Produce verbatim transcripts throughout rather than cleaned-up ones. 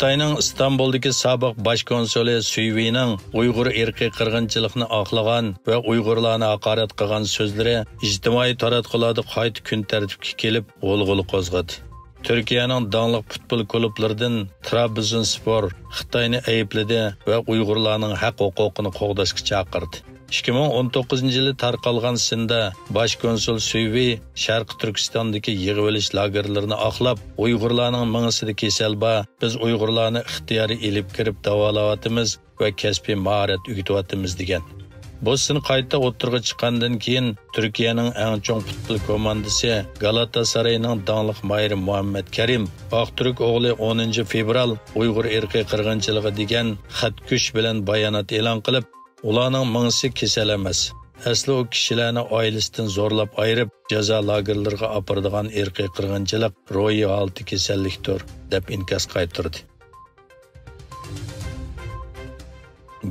خىتاينىڭ ئىستانبۇلدىكى سابىق باش كونسۇلى سۈي ۋېينىڭ ئۇيغۇر ئىرقىي قىرغىنچىلىقىنى ئاقلىغان ۋە ئۇيغۇرلارنى ھاقارەت قىلغان سۆزلىرى ئىجتىمائىي تاراتقۇلاردا قايتا كۈن تەرتىپكە كېلىپ، غۇلغۇلا قوزغىدى. تۈركىيەنىڭ داڭلىق پۇتبول كۇلۇبلىرىدىن ترابزونسپور خىتاينى ئەيىبلىدى ۋە ئۇيغۇرلارنىڭ ھەق-ھوقۇقىنى قوغداشقا چاقىردى. ئىككى مىڭ ئون توققۇزىنچى يىلى تارقالغان سىندا باش كونسۇل سۈي ۋېي شەرقىي تۈركىستاندىكى يىغىۋېلىش لاگېرلىرىنى ئاقلاپ، ئۇيغۇرلارنىڭ مېڭىسىدە كېسەل بار، بىز ئۇيغۇرلارنى ئىختىيارىي ئېلىپ كىرىپ داۋالاۋاتىمىز ۋە كەسپىي ماھارەت ئۆگىتىۋاتىمىز، دېگەن. بۇ سىن قايتا ئوتتۇرىغا چىققاندىن كېيىن، تۈركىيەنىڭ ئەڭ چوڭ پۇتبول كوماندىسى گالاتاساراينىڭ داڭلىق ماھىرى مۇھەممەد كەرىم، ئاقتۈرك ئوغلى ئونىنچى فېۋرال ئۇيغۇر ئىرقىي قىرغىنچىلىقى دېگەن خەتكۈش بىلەن بايانات ئېلان قىلىپ، ئۇلارنىڭ مېڭىسى كېسەل ئەمەس، ئەسلى ئۇ كىشىلەرنى ئائىلىسىدىن زورلاپ ئايرىپ، جازا لاگېرلىرىغا ئاپىرىدىغان ئىرقىي قىرغىنچىلىق روھىي ھالىتى كېسەللىكتۇر، دەپ ئىنكاس قايتۇردى.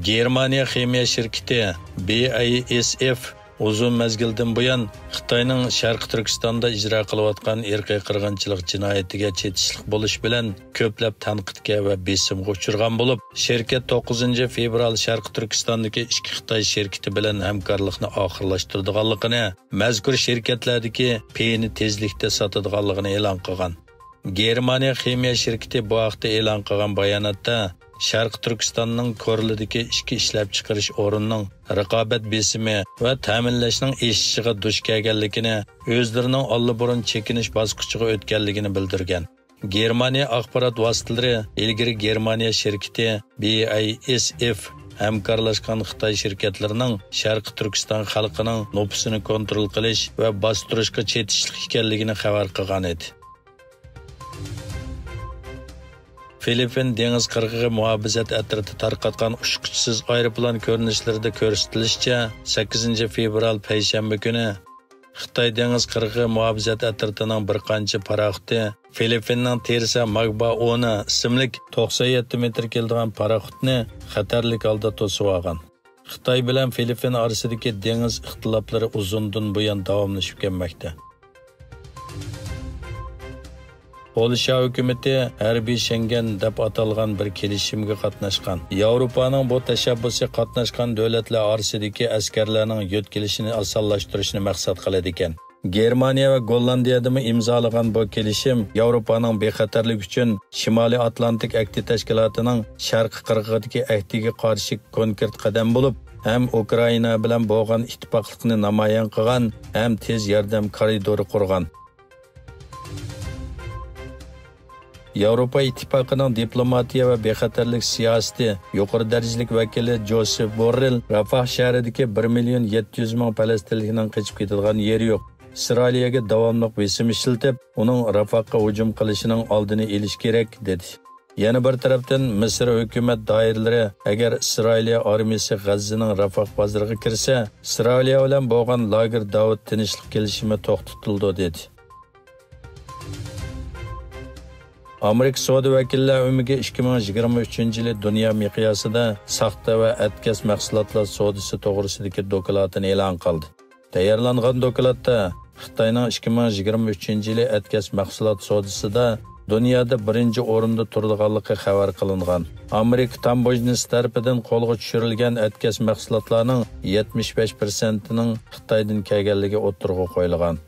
گېرمانىيە خىمىيە شىركىتى بى ئەي ئېس ئېف ئۇزۇن مەزگىلدىن بۇيان خىتاينىڭ شەرقىي تۈركىستاندا ئىجرا قىلىۋاتقان ئىرقىي قىرغىنچىلىق جىنايىتىگە چېتىشلىق بولۇش بىلەن كۆپلەپ تەنقىدكە ۋە بېسىمغا ئۇچرىغان بولۇپ، شىركەت توققۇزىنچى فېۋرال شەرقىي تۈركىستاندىكى ئىككى خىتاي شىركىتى بىلەن ھەمكارلىقنى ئاخىرلاشتۇرىدىغانلىقىنى، مەزكۇر شىركەتلەردىكى پېيىنى تېزلىكتە ساتىدىغانلىقىنى ئېلان قىلغان. گېرمانىيە خىمىيە شىركىتى بۇ ھەقتە ئېلان قىلغان باياناتتا، شەرقىي تۈركىستاننىڭ كورلىدىكى ئىككى ئىشلەپچىقىرىش ئورنىنىڭ رىقابەت بېسىمى ۋە تەمىنلەشنىڭ ئېشىشىغا دۇچ كەلگەنلىكىنى، ئۆزلىرىنىڭ ئاللىبۇرۇن چېكىنىش باسقۇچىغا ئۆتكەنلىكىنى بىلدۈرگەن. گېرمانىيە ئاخبارات ۋاسىتىلىرى ئىلگىرى گېرمانىيە شىركىتى بى ئەي ئېس ئېف ھەمكارلاشقان خىتاي شىركەتلىرىنىڭ شەرقىي تۈركىستان خەلقىنىڭ نوپۇسىنى كونترول قىلىش ۋە باستۇرۇشقا چېتىشلىق ئىكەنلىكىنى خەۋەر قىلغان ئىدى. فىلىپپىن دېڭىز قىرغىقى مۇھاپىزەت ئەترىتى تارقاتقان ئۇچقۇچىسىز ئايروپىلان كۆرۈنۈشلىرىدە كۆرسىتىلىشىچە، سەككىزىنچى فېۋرال پەيشەنبە كۈنى خىتاي دېڭىز قىرغىقى مۇھاپىزەت ئەترىتىنىڭ بىر قانچە پاراخوتى فىلىپپىننىڭ تېرسا ماگبا ئونا ئىسىملىك توقسان يەتتە مېتىر كېلىدىغان پاراخوتنى خەتەرلىك ھالدا توسۇۋالغان. خىتاي بىلەن فىلىپپىن ئارىسىدىكى دېڭىز ئىختىلاپلىرى ئۇزۇندىن بۇيان داۋاملىشىپ كەلمەكتە. پولشا ھۆكۈمىتى ھەربىي شېنگېن دەپ ئاتالغان بىر كېلىشىمگە قاتناشقان. ياۋروپانىڭ بۇ تەشەببۇسى قاتناشقان دۆلەتلەر ئارىسىدىكى ئەسكەرلەرنىڭ يۆتكىلىشىنى ئاسانلاشتۇرۇشنى مەقسەت قىلىدىكەن. گېرمانىيە ۋە گوللاندىيەدىمۇ ئىمزالىغان بۇ كېلىشىم ياۋروپانىڭ بىخەتەرلىكى ئۈچۈن شىمالىي ئاتلانتىك ئەھدى تەشكىلاتىنىڭ شەرقىي قىرغىقىدىكى ئەھدىگە قارشى كونكرېت قەدەم بولۇپ، ھەم ئۇكرائىنا بىلەن بولغان ئىتتىپاقلىقنى نامايان قىلغان، ھەم تېز ياردەم كارىدورى قۇرغان. ياۋروپا ئىتتىپاقىنىڭ دىپلوماتىيە ۋە بىخەتەرلىك سىياسىتى يۇقىرى دەرىجىلىك ۋەكىلى جوسېپ بوررېل رافاھ شەھىرىدىكى بىر مىليون يەتتە يۈز مىڭ پەلەستىنلىكنىڭ قېچىپ كېتىدىغان يېرى يوق، ئىسرائىلىيەگە داۋاملىق بېسىم ئىشلىتىپ، ئۇنىڭ رافاھقا ھۇجۇم قىلىشىنىڭ ئالدىنى ئېلىش كېرەك، دېدى. يەنە بىر تەرەپتىن، مىسىر ھۆكۈمەت دائىرىلىرى ئەگەر ئىسرائىلىيە ئارمىيىسى غەززىنىڭ رافاھ بازىرىغا كىرسە، ئىسرائىلىيە بىلەن بولغان لاگېر داۋۇت تىنچلىق كېلىشىمى توختىتىلىدۇ، دېدى. ئامېرىكا سودا ۋەكىللەر ئۆمىكى ئىككى مىڭ يىگىرمە ئۈچىنچى يىلى دۇنيا مىقياسىدا ساختا ۋە ئەتكەس مەھسۇلاتلار سودىسى توغرىسىدىكى دوكلاتىنى ئېلان قىلدى. تەييارلانغان دوكلاتتا خىتاينىڭ ئىككى مىڭ يىگىرمە ئۈچىنچى يىلى ئەتكەس مەھسۇلات سودىسىدا دۇنيادا بىرىنچى ئورۇندا تۇرىدىغانلىقى خەۋەر قىلىنغان. ئامېرىكا تاموژنىسى تەرىپىدىن قولغا چۈشۈرۈلگەن ئەتكەس مەھسۇلاتلارنىڭ يەتمىش بەش پىرسەنتىنىڭ خىتايدىن كەلگەنلىكى ئوتتۇرىغا قويۇلغان.